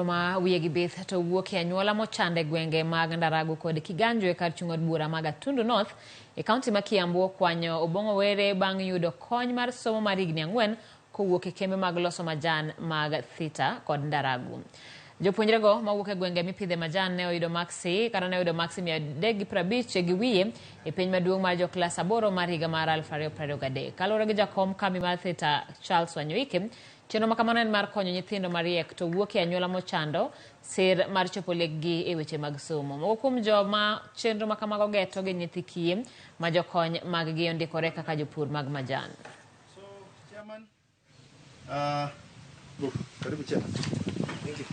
Ma wiyegi bith to wuok e anyuola mochando e gwenge mag Ndaragu kod Kiganjo e kar chung' od bura ma Gatundu North e kaunti ma Kiambu okwanyo Obong'o Were bang' yudo kony mar somo mar higni 4 kowuok e kembe mag loso majan mag Thita kod Ndaragu. Jopuonjrego mawuok e gwenge mipidhe majan ne oyudo maksi kata ne oyudo maksi 350 gi wiye e penj maduong' mar joklas 8 mar higa mar 2023. Kaluwore gi jakom kambi mar Thita Charles Wanyoike, chenro ma kamano en mar konyo nyithindo mariek to wuok e anyuola mochando sir mar chopo lekgi e weche mag somo. Moko kuom joma chenro ma kamago geto gin nyithi kiye ma jokony mag gi ondikore kaka jopur mag majan. So, Chairman, karibu Chairman. Thank you.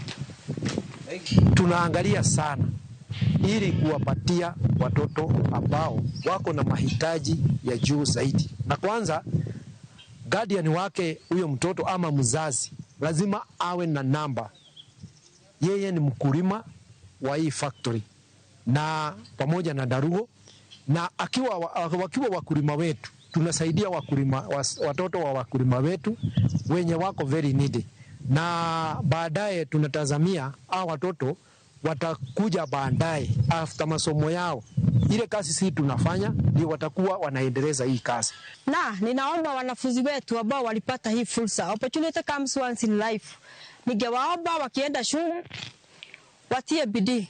Thank you. Tunaangalia sana ili kuwapatia watoto ambao wako na mahitaji ya juu zaidi. Na kwanza guardian wake huyo mtoto ama mzazi lazima awe na namba, yeye ni mkulima wa hii factory na pamoja na Darugo, na akiwa wakiwa wakulima wetu tunasaidia wakulima, watoto wa wakulima wetu wenye wako very needy, na baadaye tunatazamia hao watoto watakuja baadaye after masomo yao, ile kazi sisi tunafanya ndio watakuwa wanaendeleza hii kazi. Na ninaomba wanafunzi wetu ambao walipata hii fursa, opportunity comes once in life, ningewaomba wakienda shule watie bidii,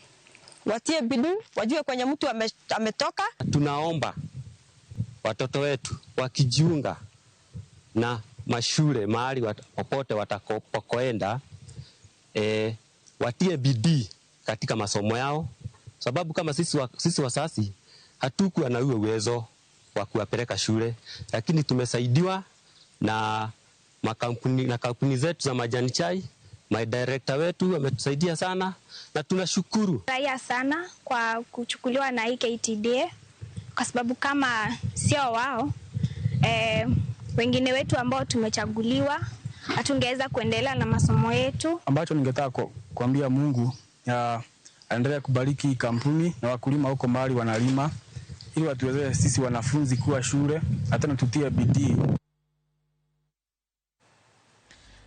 watie bidii, wajue kwenye mtu ametoka. Tunaomba watoto wetu wakijiunga na mashule mahali popote watakapoenda, watie bidii katika masomo yao, sababu kama sisi wazazi hatukuwa na huo uwezo wa kuwapeleka shule, lakini tumesaidiwa na makampuni, na kampuni zetu za majani chai. Madirekta wetu wametusaidia sana na tunashukuru. Raia sana kwa kuchukuliwa na hii KTDA kwa sababu kama sio wao wengine wetu ambao tumechaguliwa hatungeweza kuendelea na masomo yetu. Ambacho ningetaka kuambia Mungu aendelee kubariki kampuni na wakulima huko mahali wanalima, ili watuwezeshe sisi wanafunzi kuwa shule hata na tutie bidii.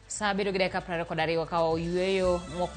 Sa 7:22 ka oyueyo mokwongo.